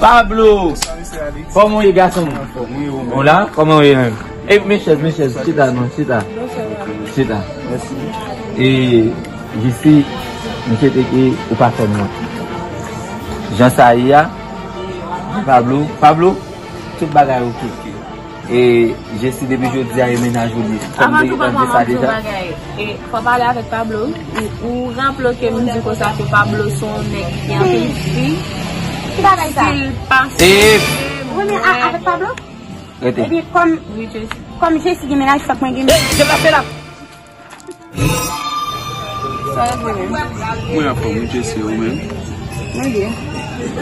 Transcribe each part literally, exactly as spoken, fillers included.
Pablo! Kòman w ye, gason m? Ou la? Kòman w ye menm? E, men chèz, men chèz, chita non, chita. Chita. E, Jesi, m swete ke ou pa fè m wont. Jan sa ye a, Pablo, Pablo, tout bagay oke. E Jesi, depi jodi a, e mennaj ou li. Kòm m te gentan di sa deja. Avan tou, papa, m ap di yon bagay. E, fò pale avèk Pablo. Ou, ou raple w ke m di konsa ke Pablo se yon nèg ki gen anpil fi. Ki bagay sa? Stil pase. Wi, men a-, avèk Pablo? Rete. Ebyen, kòm, kòm Jesi gen mennaj, fòk mwen gen. Ey, se pa fè la. Sa w ap voye? Mwen anfòm, wi, Jesi, ou menm? Mwen byen.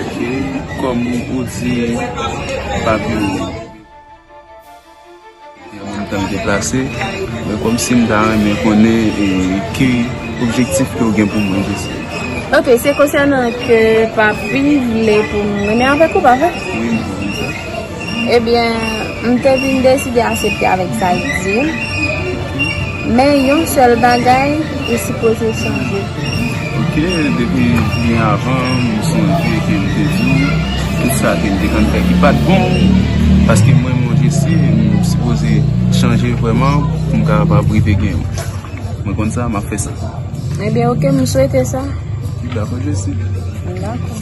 Ok, kòm ou di, Pablo. An menm tan m deplase, men kòmsi m ta renmen konnen, e, ki objektif ke w gen pou mwen, Jesi. Ok, se konsènan ke Papi vle pou m renmen avèk ou, pa vre? Wi, m konprann sa. Ebyen, m te vin deside aksepte avèk sa l di m. Men yon sèl bagay, ou sipoze chanje. Ok, depi byen avan, m sonje ke m te di w tout sa ke m te konn fè ki pa t bon, paske mwen, mwen Jesi, m sipoze chanje vrèman pou m kapab rive gen w. Mwen konn sa, m ap fè sa. Ebyen, ok, m swete sa. Dakò, Jesi. Dakò.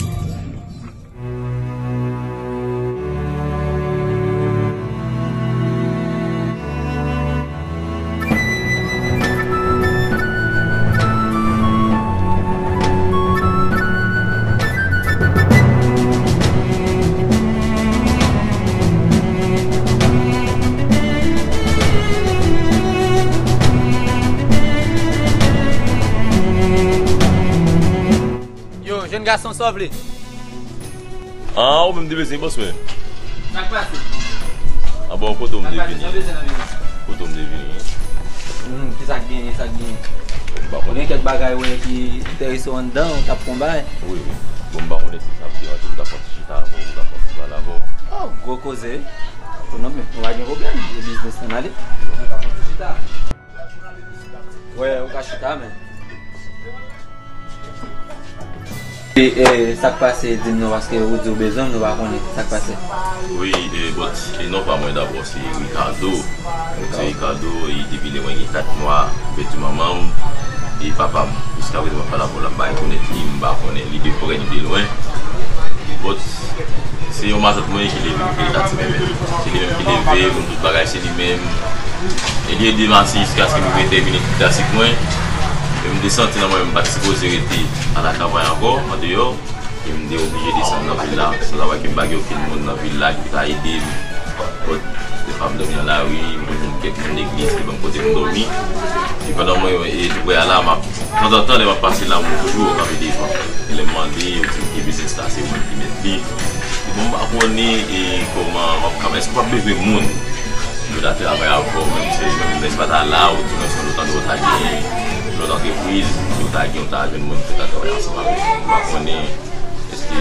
Yo, jèn gason, sa w vle? Ah, ou menm te bezwen bòs mwen. Sa k pase? Ah bon, kote w m te vini? Sa k pase? Sa w bezwen nan vini? Kote w m te vini? Hmm, ki sa k genyen, sa k genyen? M pa konnen. Ou gen kèk bagay wè ki enterese w anndan, ou t ap fè yon bagay? Wi, wi. Bon, m pa konnen si sa ap deranje w, m ta fè yon ti chita avè w, m ta fè yon ti pale avè w. Oh, gwo koze. Pou nou, men, nou pa gen pwoblèm. E biznis lan ale. Nou ka fè yon ti chita. Wè, ou ka chita, men. E, e, sa k pase, di m non, paske ou di w bezwen m, nou pa konnen sa k pase. Wi, e, but, e non pa mwen dabò, se Ricardo. Se Ricardo, e depi lè mwen gen kat mwa, m pèdi manman m, e papa m. Jiska prezan, m ap pale avè w la, m pa rekonèt li, m pa konnen li de prè ni de lwen. But, se yon matant mwen ki leve m, ki rete ak ti bebe. Se li menm ki leve m, tout bagay se li menm. E li ede m ase jiskaske m rive tèmine tout klasik mwen. E m te santi nan mwen menm m pa t sipoze rete al travay ankò, andeyò. E m te oblije desann nan vil la, san travay ke m pa gen okenn moun nan vil la ki ta ede m. But, defwa m dòmi nan lari, m konn jwenn kèk moun legliz ki ban m kote pou m dòmi. E pandan mwen e tou prè a la, m ap, tanzantan, lè m ap pase la, m toujou kanpe devan. E lè m mande, yo di m ke biznis la, se mwen ki mèt li. Bon, m pa konnen, e, kòman w ap kapab, èske w p ap bezwen moun pou ta travay avè w, menm si, menm lè se pa ta la, ou di mwen se lontan de ou ta gen yon antrepriz, ou ta gen, ou ta jwenn moun pou ta travay ansanm avè w. M pa konnen èske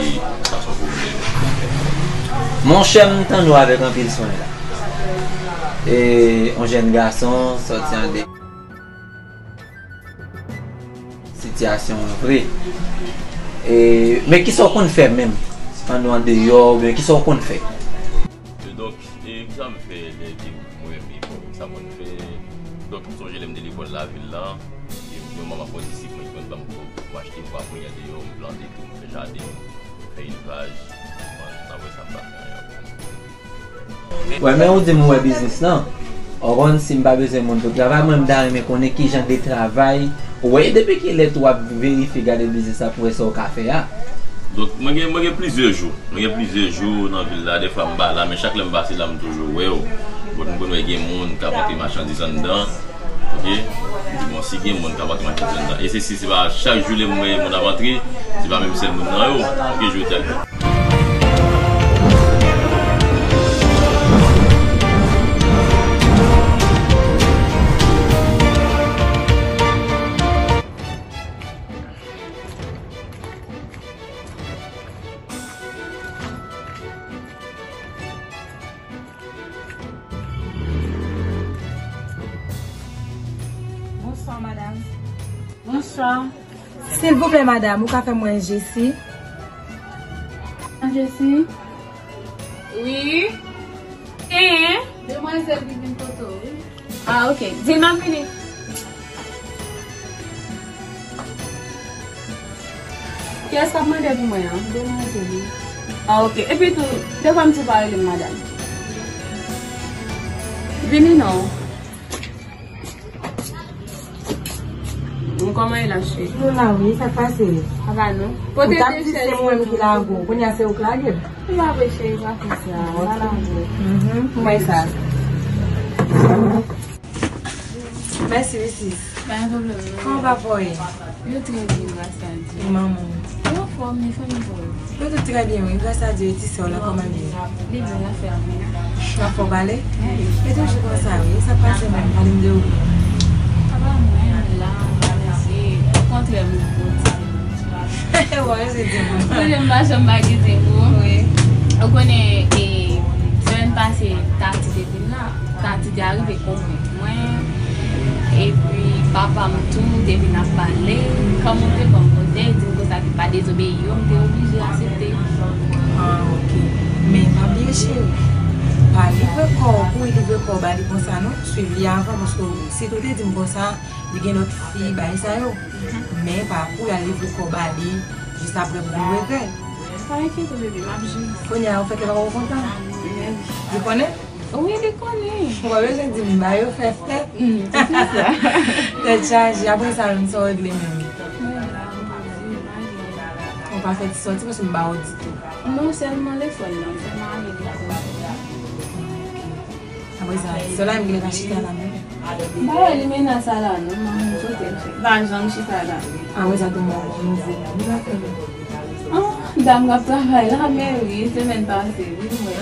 sa se yon pwoblèm. Monchè, m tann ou avèk anpil swen la. E, yon jèn gason sòti an de sitiyasyon an vre. E, men kisa w konn fè menm? Ann ou andeyò, oubyen kisa w konn fè? E donk, e, kisa m fè lè ke mwen menm, e, bon, kisa m konn fè? Donk, m sonje lè m te lekòl lavil la, e, yon manman pran disip mwen ki konn ban m kòb pou m achte bwa pou m andeyò, m plante tou, m fè jaden, m fè elvaj, m, m ap wè sa m ta fè ankò. Wè, men ou di m ou wè biznis lan. Ou konn, si m pa bezwen moun pou travay, mwen m ta renmen konnen ki jan de travay ou wè, e depi kilè tou w ap verifye, gade biznis la pou wè sa w ka fè a? Donk, mwen gen, mwen gen plizyè jou. Mwen gen plizyè jou nan vil la, defwa m pa la, men chak lè m pase la, m toujou wè w. Bon, m konn wè gen moun k ap antre machandiz anndan. Ok? M di, bon, si gen moun k ap antre machandiz anndan. E se si se pa chak jou lè m wè moun ap antre, se pa menm sèl moun nan yo. Ok, jodi a. Bonswa, madam. Bonswa. Silvouplè, madam, ou ka fè mwen Jesi? Jesi? Wi. Hein? Demwazèl ki vin kote w, wi. Ah, ok. Di l m ap vini. Kiyès k ap mande pou mwen an? Demwazèl, wi. Ah, ok. Epi tou, defwa m tou pa rele m madanm. Vini non. Bon, kòman e la, cheri? Nou la, wi, sa k pase? Sa va, non? Pote de chèz. Ou t ap di se mwen ki lage w. Kounye a se ou k lage m. Se pa vre, cheri, pa fè sa. Ah, ok. Pa lage w. Mhm. Mwen sa. Mèsi, wi, sis. Pa gen pwoblèm, non. Kòman papa w ye? Yo trè byen, gras a Dye. E manman w? Yo anfòm, e fanmi pa w? Yo tout trè byen, wi. Gras a Dye, e ti sè w la, kòman l ye? Li byen, l ap fè anpil. L ap fè w pale? Wi. E toujou konsa, wi. Sa k pase menm? Pale m de ou. Apa mwen, la, mwen se, okontrè, m bon ti. Bon, yo se di m. Kote m pa janm pa gen ti pou. Wi. Ou konnen, e, semèn pase, Tati te vin la. Tati te arive konvenk mwen. Epi papa m tou te vin ap pale. Kòm ou te ban m konsèy, di m konsa li pa dezobeyi yo, m te oblije aksepte. Ah, ok. Men pa bliye, cheri. Pa livre kò w, kouri livre kò w ba li konsa, non. Swiv li avan, paske si tou te di m konsa, li gen lòt fi, bagay sa yo. Men pa kouri al livre kò w ba li, jis apre pou vin regrè. Pa enkyete w, bebe, m ap jere. Kounye a, ou fè kè papa w kontan? Wi. Li konnen? Wi, li konnen. Ou pa bezwen di m, ba yo fè fèt. Mm, se sa. Tèt chaje, apre sa, menm sa w regle menm. Mwen la, m pa di, m pa jere. Ou pa fè ti sòti paske m ba w ditou. Non, sèlman lefòn nan, m fè mari li konsa. Apre sa, se la menm ki lè ka chita la menm. M pa wè limena sa la, non, m ap montre l fè. Pa janm chita la. Apre sa, tou mwen bon nouvo. Li pa fè l. Ah, dam k ap travay la, men wi, semèn pase, wi, mwen.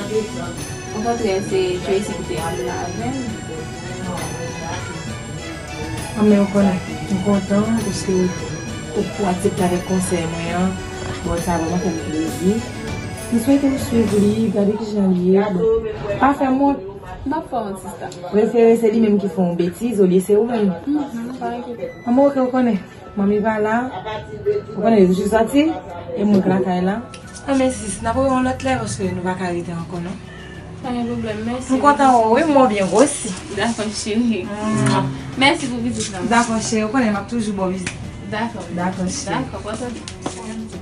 Okontrè, se Tracy ki te vin avè m. Ah, men ou konnen, m kontan paske ou, ou aksepte avèk konsèy mwen an. Bon, sa vrèman fè m plezi. M swete ou swiv li, gade kijan li ye. Bon, pa fè m wont. M p ap fè w wont, sista. Prefere se li menm ki fè yon betiz olye se ou menm. Mhm, pa enkyete. Anmwe, ok, ou konnen. Manmi pa la. Ou konnen, li toujou sòti. E mwen k lakay la. Anmwe, sis, n ap wè yon lòt lè paske nou pa ka rete ankò, non. Pa gen pwoblèm, mèsi. M kontan wè w, wi, m wè w byen gwosi. Dakò, cheri. Mm. Mèsi pou vizit la. Dakò, cheri, ou konnen m ap toujou ba w vizit. Dakò. Dakò, cheri. Dakò, pran swen w.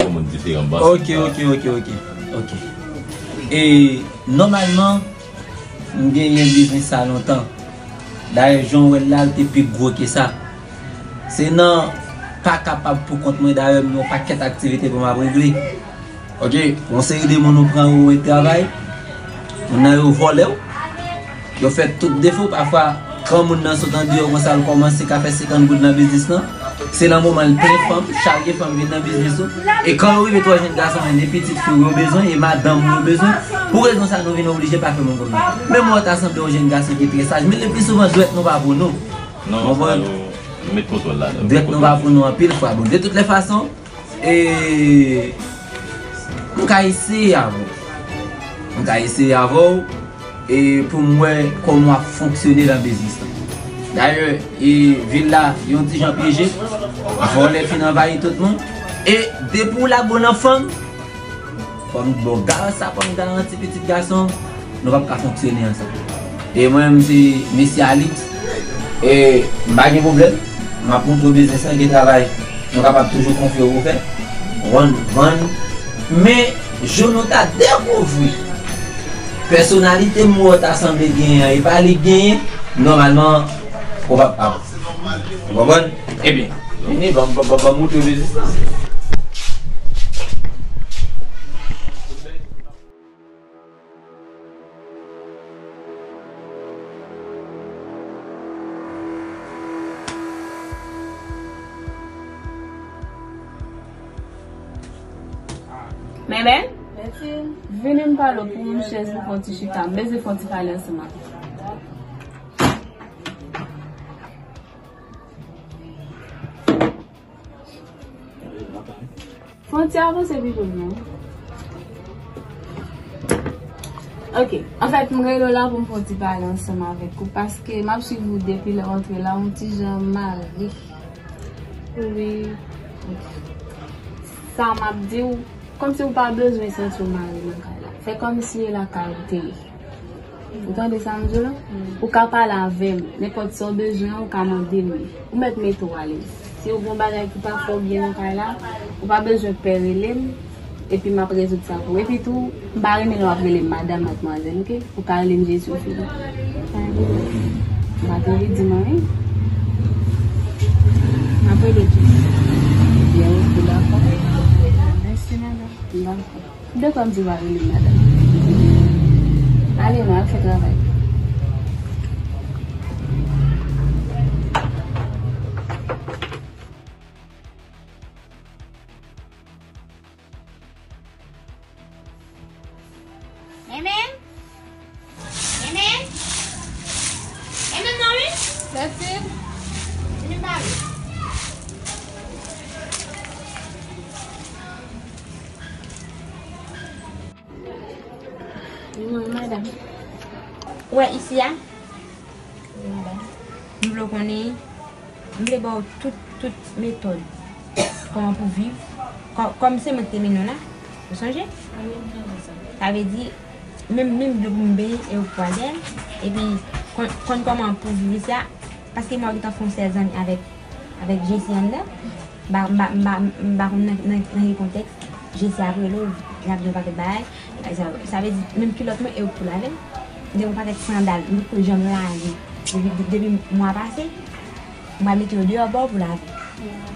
Yon moun diferan, m panse. Ok, ok, ok, ok, ok. E, nòmalman, m genyen biznis sa lontan. Dayè, jan w wè l la, l te pi gwo ke sa. Se nan pa kapab pou kont mwen, dayè, m gen yon pakèt aktivite pou m ap regle. Ok, yon seri de moun ou pran, ou mete travay, moun nan yo vòlè w, yo fè tout defo, pafwa, kan moun nan sot andeyò konsa, l kòmanse ka fè senkant goud nan biznis lan, se nan moman l plen fanm, charye fanm vin nan biznis ou, e kan yo rive twò jèn gason, e pitit fi w yo bezwen, e madanm ou yo bezwen, pou rezon sa nou vin oblije pa fè moun konn nou. Men mwen ta sanble yon jèn gason ki trè saj, men le pli souvan dwèt nou pa pou nou. Non, sa yo met kontwòl ladan. Dwèt nou pa pou nou anpil fwa. Bon, de tout lè fason, E, m ka eseye avè w. M ka eseye avè w, e, pou m wè kòman w ap fonksyone nan biznis lan. Dayè, e, vil la, yon ti jan pyeje, vòlè fin anvayi tout moun. E, depi w lage w nan fanm, fò m ba w garanti sa, fò m garanti pitit gason, nou p ap ka fonksyone ansanm. E mwen menm se mesye Alix. E m pa gen pwoblèm. M ap montre w biznis lan, gen travay nou kapab toujou konfye w pou fè. Vann, vann. Men, jou nou ta dekouvri pèsonalite m wè w ta sanble genyen an, e pa li k genyen, nòmalman, ou p ap, ap, ou konprann? Ebyen, vini, ban m, ban m, ban m montre w biznis lan. Mèbèl? Mèsi. Vini m pale w pou yon chèz pou fè yon ti chita. M bezwen fè yon ti pale ansanm avè w. Fè yon ti avanse pito non. Ok, anfèt, m rele w la pou m fè yon ti pale ansanm avèk ou, paske m ap swiv ou depi lè w antre la, yon ti jan mare. Wi. Sa m ap di w, kòmsi w pa bezwen santi w mare nan kay la. Fè kòmsi e lakay ou te ye. Ou tande sa m di w la? Ou ka pale avè m, nenpòt sa w bezwen, ou ka mande m li. Ou mèt mete w alèz. Si w gen yon bagay ki pa fè w byen nan kay la, ou pa bezwen pè rele m, epi m ap rezoud sa pou ou. Epi tou, m pa renmen lè w ap rele m madanm, madmwazèl, oke? Ou ka rele m Jezi, ou fini. M pa t anvi di m anyen. M ap rele Jezi. Byen, ou dakò? Mèsi, madanm. M dakò. M te kwè m di w pa rele m madanm. Ale non, al fè travay. Memen? Memen? Memen, non, wi? Mèsi. Vini pale. Wi, madanm. Ou wè isi a? Wi, madanm. M vle w konnen, m vle ba w tout, tout metòd kòman pou viv. Kò-, kòm se mwen ki te mennen w la, ou sonje? Wi, m sonje sa. Sa vle di, menm, menm dlo pou m benyen e ou pwazè, epi konn, konn kòman pou viv isi a, paske mwen gentan fè yon sèl zanmi avèk, avèk Jesi anndan. M pa, m pa, m pa, m pa konn nan, nan, nan ki kontèks Jesi ap rele w, l ap di yon pakèt bagay. Sa, sa vle di, menm kilòt mwen, e ou k pou lave l. M gen yon pakèt sandal, m potko janm lave. Depi, depi mwa pase, m pral mete yo deyò ba w pou lave.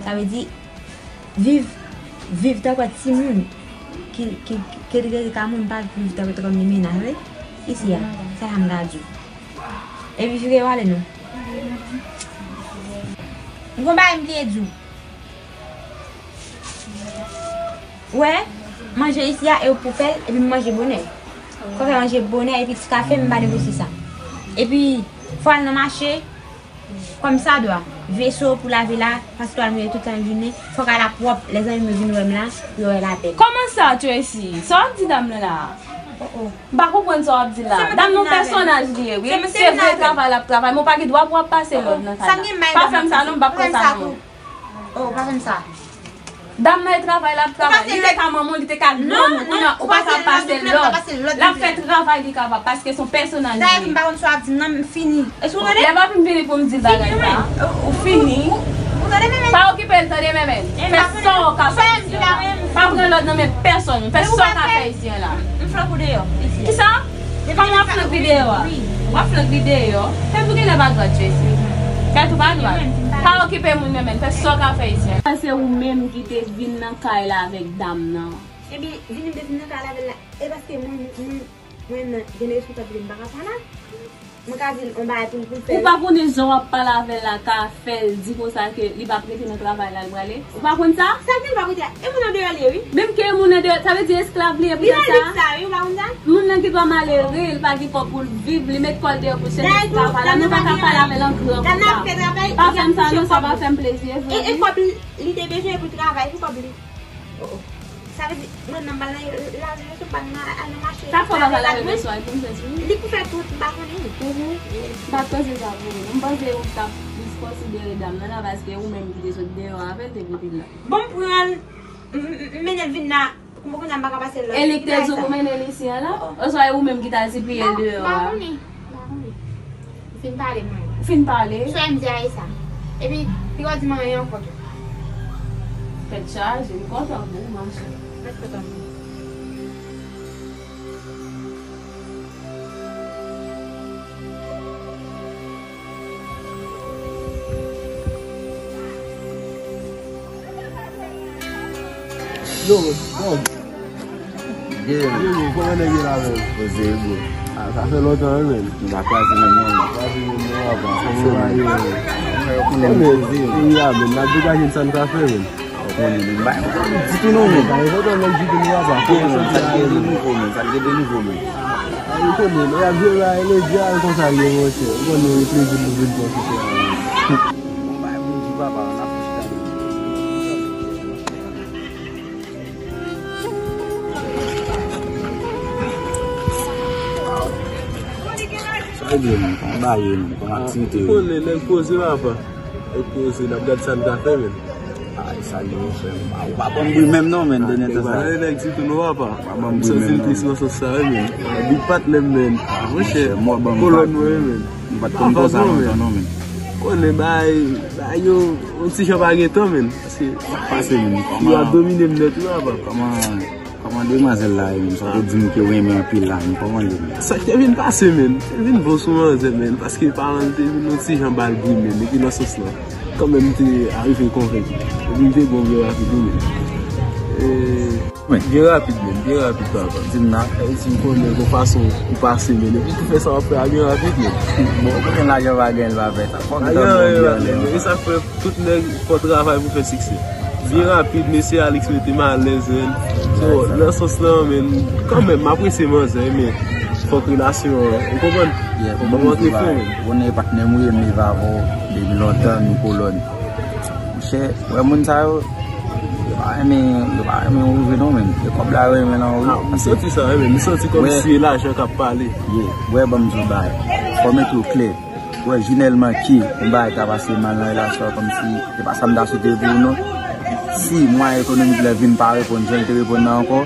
Sa vle di, viv, viv tankou timoun ki, ki, ki, ki rete ka moun, pa viv tankou, tankou li menaj, wi. Isi a, sa m ka di w. Epi vire yo ale non. M gon bagay m bliye di w. Wè, manje isi a e ou pou fè l, epi m manje bonè. Fò fè manje bonè, epi ti kafe m pa negosye sa. Epi fò al nan mache, kòmsadwa. Veso pou lave la, paske w al mouye tout tan jounen, fò w al pwòp, lè zanmi m yo vin wè m la, pou yo wè lapèn. Kòman sa, Tracy? Sa w ap di dam nan la? Oh, oh. M pa konprann sa w ap di la. Dam nan pèsonaj li ye, wi. Se vre, travay l ap travay, men w pa gen dwa pou w ap pase lòd nan kay la. Pa fè m sa non, m p ap pran sa nan men w. Oh, pa fè m sa. Dam nan e travay l ap travay. Li te ka manman w, li te ka grann ou, kounye a ou pa ka pase lòd. L ap fè travay li kapab, paske se yon pèsonaj li ye. Dayè, m pa konn sa w ap di m nan, m fini. Èske w tande? Lè m ap vin vini pou m di l bagay sa. Ou fini. Ou tande, Memen? Pa okipe l, tande, Memen. Fè sa w ka fè isi a. Pa pran lòd nan men pèsonn. Fè sa w ka fè isi a la. M flank ou deyò isi a. Kisa? Kòman w ap flank li deyò a? W ap flank li deyò? Tèt ou genlè pa dwat, Tracy. Tèt ou pa dwat. Pa okipe moun, Memen. Fè sa w ka fè isi a. Se ou menm ki te vin nan kay la avèk dam nan. Ebyen, vini m te vin nan kay la avè l la. E paske mwen, mwen, mwen menm nan, gen responsabilite m pa ka pran la. Mwen ka di l on bagay pou l, pou l fè. Ou pa konnen jan w ap pale avè l la ka fè l di konsa ke li p ap rete nan travay la, l prale? Ou pa konn sa? Sa vin pa kote a. E moun andeyò li ye, wi. Menm ke moun andeyò, sa vle di esklav li ye pou tèt sa? Li malik sa, wi, ou pa konn sa? Moun nan gen dwa malere, li pa gen kòb pou l viv, li met kò l deyò pou l chèche travay la, nou pa ka pale avè l an gran konsa. Pa fè m sa non, sa pa fè m plezi, e vre, wi. E kòb li, li te bezwen pou travay, pou kòb li. Oh, oh. Sa vle di, mwen nan bal nan, lave veso, m pa nan al nan mache. Sa fò pa lave veso a, pou m fè sou li? Li pou fè tout, m pa konnen. Mhm. M pa t panse sa pou ou. M panse ou t ap plis konsidere dam nan la, paske ou menm ki te sot deyò avè l, te pote l la. Bon, m pran l, m, m, m mennen l vin la, pou mwen konn m pa ka pase lòt. E li k te di w pou mennen l isi a la? Oh, oh. Oswa e ou menm ki t al sipliye l deyò a? M pa konnen. M pa konnen. M fin pale mwen. Ou fin pale? Sou M D A e sa. Epi, piga w di m anyen ankò tou. Tèt chaje, m kontan pou ou, machè. Mwen kontan pou ou. Yo, bon. Gen. Yo, yo, kòman nèg yo la menm? Poze, bro. Ah, sa fè lontan, wi, menn. M pa kwaze menm non. Kwaze menm non, apa. Kòman yo ye? Mwen, yo konnen m poze, yo. Wi, a, menn, n ap degaje n sa n ka fè, menn. Ou konnen, menn, bay, ou konnen ditou non, menn. Pa enpòtan nèg ditou non, apa. Sa gen de nouvo, menn. Sa gen de nouvo, menn. Ah, ou konnen, nèg ap jwe la, e lè di a, konsa l ye, monchè. Ou konnen, e plezi pou vin pran sou tè a, menn. Bon, bay, bon, di papa, n ap chita. Ebyen, pa baye, pa aktivite. Ou konnen, nèg poze, papa. Nèg poze, n ap gad sa n ka fè, menn. Salye w, frè m. Ah, ou pa ban m bri menm non, men, dènye tan sa. Nèg pa nan nèg ditou non, papa. Pa ban m bri menm non. M santi m tris nan sans sa, wi, men. Big patnè m, men. Ah, monchè, monchè, mwen ban m kolòn mwen, men. M pa t konn konsa lontan non, men. Konnen bagay, bagay yo, yon ti jan pa gen tan, men. Paske pase, men. Yo ap domine m nèt, wi, papa. Kòman Kòman demwazèl la ye menm? Sa w te di m ke w renmen anpil la menm, kòman l ye menm? Sa k te vin pase menm? Te vin bon sou manzè menm, paske paran l te vin yon ti jan ba l bri menm, epi nan sans lan, kanmenm m te arive konvenk li. Epi m te bon byen rapid wi menm. E, byen rapid menm, byen rapid papa. Di m nan. Ayiti m konnen gon fason ou pase menm, epi tou fè sa w ap fè a byen rapid menm. Bon, konnen lajan pa gen, l pa fè sa. Fòk l tann yon byen anlè. E sa k fè Tout nèg fò travay pou fè siksè. Byen rapid, mesye Alex mete m alèz, men. So, nan sans lan, men, kanmenm, m apresye manzè, men fòk relasyon an, ou konprann? Fòk nou rantre fon, men. Bon, nèg patnè m wi, m leve avè w depi lontan, nou kolòn. Monchè, wè moun sa yo, yo pa renmen, yo pa renmen ou vre non, men. E kòb la yo renmen nan ou. Ah, m santi sa, men. M santi kòmsi e lajan k ap pale. Yeah, wè, ban m di w bagay. Fò mete w klè. Wè, Junel manke, yon bagay ka pase mal nan relasyon an, kòmsi se pa sa m ta swete pou ou non. Si mwayen ekonomik la vin pa reponn jan l te reponn nan ankò,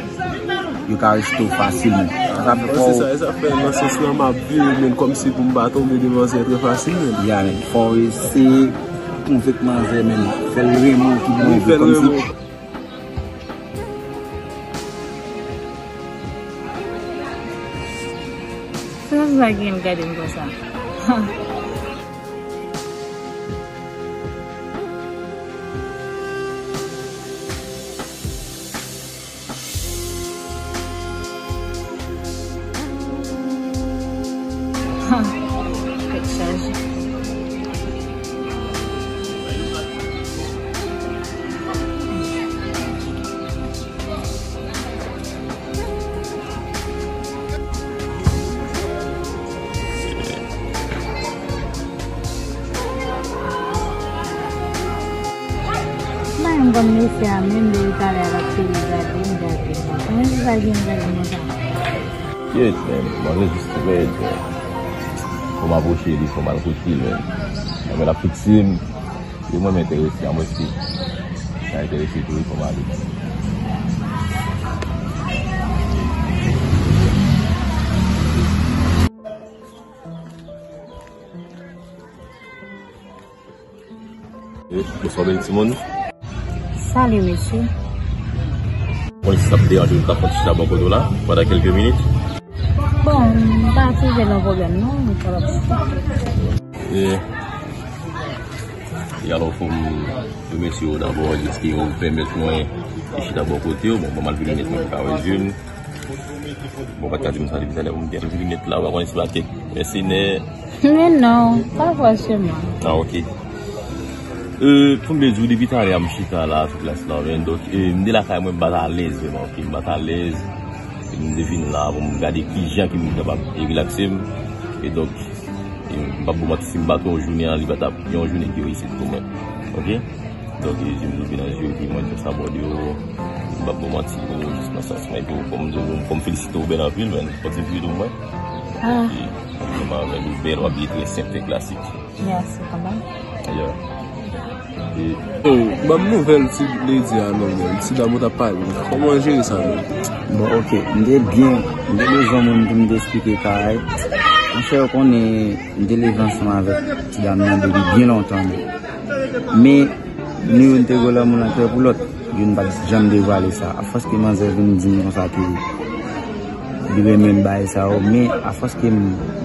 yo ka rejte w fasilman. Sa fè fò w. Se sa, e sa fè nan sans lan m ap veye, men kòmsi pou m pa tonbe devan manzè trè fasil, men. Ya, men, fò w eseye konvenk manzè, men, fè l renmen w tou bon vre, kòmsi. Sa sa gen gade m konsa? Tèt chaje. Mwen menm kòm mesye a menm depi talè a l ap sere gade m, gade m. Mwen se sa gen gade m konsa. Shit, man. Manzè jis rèd, man. Fò m apwoche li, fò m al kote l, man. Manzè l ap fikse m. Yo mwen m enterese, a mwen si sa enterese tou, wi, fò m ale. Eh, bonswa, bèl timoun. Salut, mesye. Bon, si sa ap deranje w, m ka fè yon ti chita bò kote w la, pandan kèlke minit. Bon, m pa twouve l yon pwoblèm, non, m kapab chita. Eh, E alò, fò m remèsye w dabò, dèske w pèmèt mwen chita bò kote w. Bon, ban m al vin linèt mwen pou m ka wè zye m. Bon, w pa t ka di m sa depi talè pou m te al vin linèt la, w pa konnen si pa kèk mèsenè. Men non, pa fòseman. Ah, ok. Euh, pou m te di w, depi talè a m chita la sou plas la, men, donk, euh, m te lakay mwen, m pa t alèz vrèman, ok, m pa t alèz. M te vin la pou m gade kijan ke m kapab e rilakse m. E donk, e m p ap ba w manti, si m pa t wè w jounen an, li pa t ap yon jounen ki reyisit pou mwen. Ok? Donk, e, je m louvri nan je w, epi mwen di w sa bò de w. M p ap ba w manti, ou jis nan sans mwen, epi w, fò m di w, fò m felisite w bèl anpil, men, kontinye pou mwen. Ah. E, anpil mwen avè w, ou bèl, w abiye trè senp, trè klasik. Mèsi kanmenm. Yeah. E, oh, ban m nouvèl ti lady a non, men. Ti dam ou t ap pale. Kòman w jere sa menm? Bon, ok. M te byen, m te bezwen moun pou m te esplike kay. Monchè, ou konnen, m te leve ansanm avèk ti dam nan depi byen lontan, men. Men, nou youn te gen lanmou nan kè pou lòt. Youn pa t janm devwale sa. Afòs ke manzè vin di m konsa ke li renmen bagay sa yo, men afòs ke m,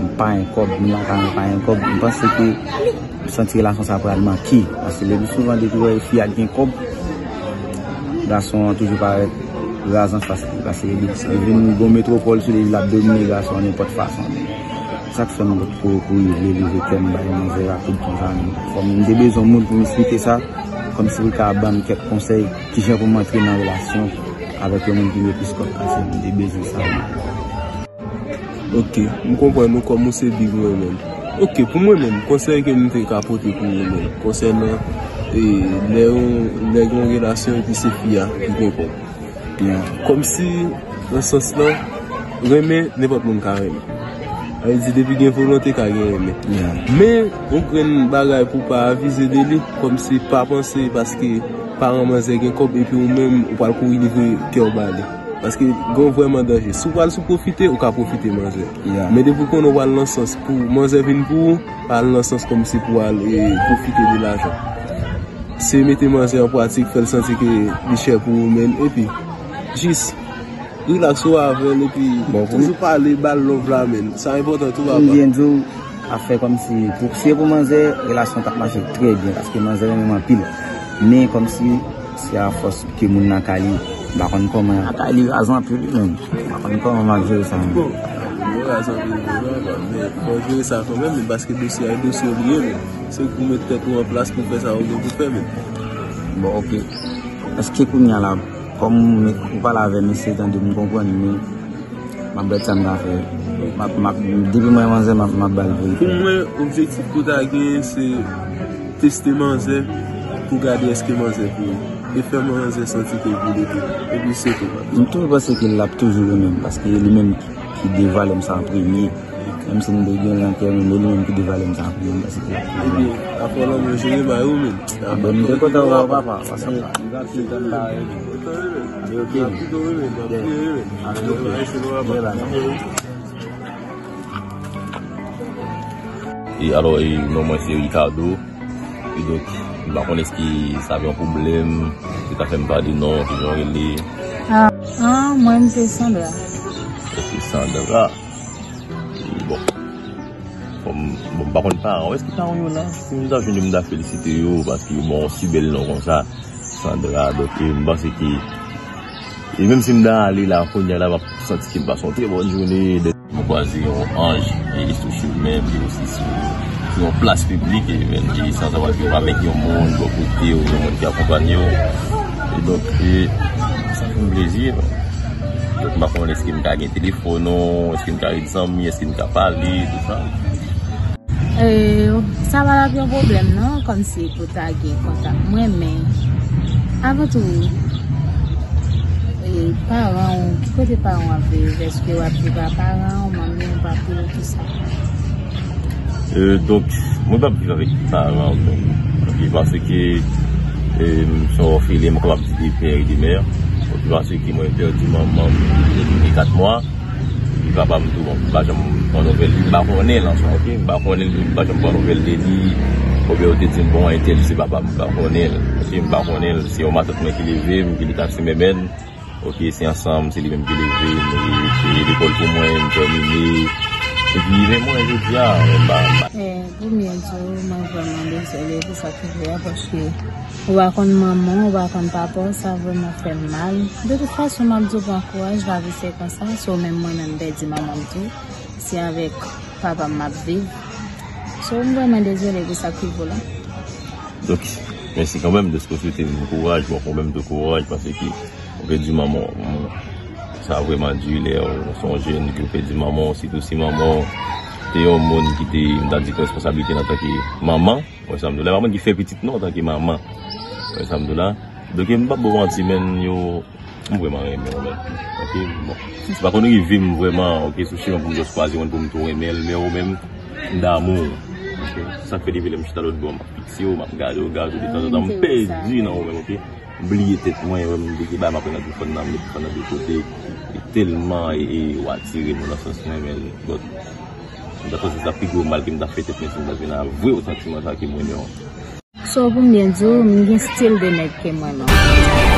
m pa gen kòb, m lakay mwen pa gen kòb, m panse ke m santi relasyon sa pral manke. Paske le pli souvan, depi w wè fi a gen kòb, gason an toujou parèt raz anfas li. Paske li, li vin gon metwopòl sou li, l ap domine gason an nenpòt fason. Sa k fè m potko rive leve kè m bay manzè rapid konsa menm. Fò m, m te bezwen moun pou m esplike sa, kòmsi pou l ka ban m kèk konsèy, kijan pou m antre nan relasyon avèk yon moun ki gen plis kòb pase m. M te bezwen sa menm. Ok, m konprann ou kòm ou se big mwen menm. Ok, pou mwen menm, konsèy ke m te ka pote pou ou menm, konsènan, e, lè yon, lè gen yon relasyon epi se fi a ki gen kòb. Kòmsi, nan sans lan, renmen, nenpòt moun ka renmen. Sa vle di, depi gen volonte, ka gen renmen. Men, yon grenn bagay pou pa avize de li, kòmsi pa panse, paske paran manzè gen kòb, epi ou menm, ou pral kouri livre kè w ba li. Paske gen vrèman danje. Si w pral sou pwofite, ou ka pwofite manzè. Men depi w konnen w pral nan sans pou manzè vin pou ou, pa al nan sans kòmsi pou al e, pwofite de lajan. Se mete manzè an pratik, fè l santi ke li chè pou ou, men, epi jis rilaks ou avè l, epi toujou pale, ba l love la, men. Sa enpòtan tou, papa. Pou m byen di w, afè kòmsi, pou, si e pou manzè, relasyon t ap mache trè byen, paske manzè renmen m anpil. Men kòmsi, se afòs ke moun nan ka li, m pa konn kòman. Ka li raz anpil, wi, men. M pa konn kòman m ap jere sa, men. Bon, yo raz anpil, men, men, fò w jere sa kanmenm, men, paske dosye a, e dosye w li ye, men. Se pou w met tèt ou an plas pou w fè sa w gen pou fè, men. Bon, ok. Èske kounye a la, kòm ou pale avè m, se tande m konprann, men m ap gad sa m ka fè. M ap, m ap, depi mwen manzè, m ap, m ap ba l verite. Pou mwen, objektif pou w ta genyen, se teste manzè, pou gade èske manzè pou ou. E fè manzè santi ke l pou li tou. Epi se tou, papa. M toujou panse ke l ap toujou renmen m, paske e li menm ki, ki devwale m sa an premye. Menm si m te gen l nan kè m, men li menm ki devwale m sa an premye, paske l ap toujou renmen m. Ebyen, afè lanmou jere bay ou menm. Bon, m te kontan wè w, papa, paske m pa fin tann bagay yo. Yo, ok. E alò, e, non mwen se Ricardo. E donk, m pa konn èske sa ap yon pwoblèm, se ta fè m pa di non, ki jan w rele? Ah, ah, mwen m se Sandra. Se Sandra. E bon. Bon, m, bon, m pa konn paran w. Èske paran w yo la? Si m ta jwenn yo, m ta felisite yo, paske yo ba w yon si bèl non konsa, Sandra. Donk, e, m panse ke, e menm si m ta ale la, kounye a la, m ap santi ke m pase yon trè bòn jounen. Mwen kwaze yon anj, e, sou chimen, li osi sou, sou yon plas piblik, e, men, e, san sa pa gen avèk yon moun bò kote w, yon moun ki akonpanye w. E donk, e, sa fè m plezi, men. Donk, m pa konnen èske m ka gen telefòn ou, èske m ka ret zanmi, èske m ka pale, tout sa. E, sa pa t ap yon pwoblèm, non, kòmsi pou ta gen kontak mwen, men, avan tou, e, paran w, ki kote paran w ap viv? Èske w ap viv a paran w, manmi w, papi w, tout sa? E, donk, mwen p ap viv avèk paran m, non. Ok, paske, e, m se yon òfelen, m kapab di de pè e de mè. Ok, paske mwen pèdi manman m depi gen kat mwa. Epi papa m tou, bon, m pa janm pran nouvèl li, m pa konnen l an swa, ok? M pa konnen l, m pa janm pran nouvèl de li. Oubyen yo te di m, bon, entèl se papa m, m pa konnen l. Ok, m pa konnen l. Se yon matant mwen ki leve m, ki li taksimenmèn. Ok, se ansanm, se li menm ki leve m, e, e lekòl pou mwen, m tèmine. Epi, men mwen, jodi a, m pa, m pa. Eh, premye di w, mwen vrèman dezole pou sa k rive a, paske ou pa konn manman w, ou pa konn papa w, sa vrèman fè m mal. De tout fason, m ap di w pran kouraj, lavi se konsa, so menm mwen menm m pèdi manman m tou, se avèk papa m m ap viv. So, m vrèman dezole pou sa k rive w la. Donk, mèsi kanmenm de ce que w swete m kouraj, bon, ou menm tou kouraj, paske ou pèdi manman w. Sa vrèman di lè w se yon jèn ke w pèdi manman w, sitou si manman w te yon moun ki te, m ta di, pran responsablite l antanke manman. Wè sa m di w la, pa moun ki fè pitit non, antanke manman. Wè sa m di w la. Donk, m p ap ba w manti, men yo, m vrèman renmen w, men. Ok, bon. Sa pa konn rive m vrèman, ok, sou chimen pou m just kwaze moun pou m tou renmen l, men ou menm, m damou w. Ok, se sa k fè depi lè m chita lòt bò, m ap fikse w, m ap gade w, gade w, detanzantan, m pèdi nan ou menm, ok? M bliye tèt mwen, wè, m bliye ba m ap nan telefòn nan, m met telefòn nan de kote. E tèlman, e, e, w atire m nan sans mwen, men, but, m ta panse se ta pi gwo mal ke m ta fè tèt mwen si m ta vin avwe w santiman sa ke m renmen w. So, pou m byen di w, m gen stil de nèg ke m renmen w.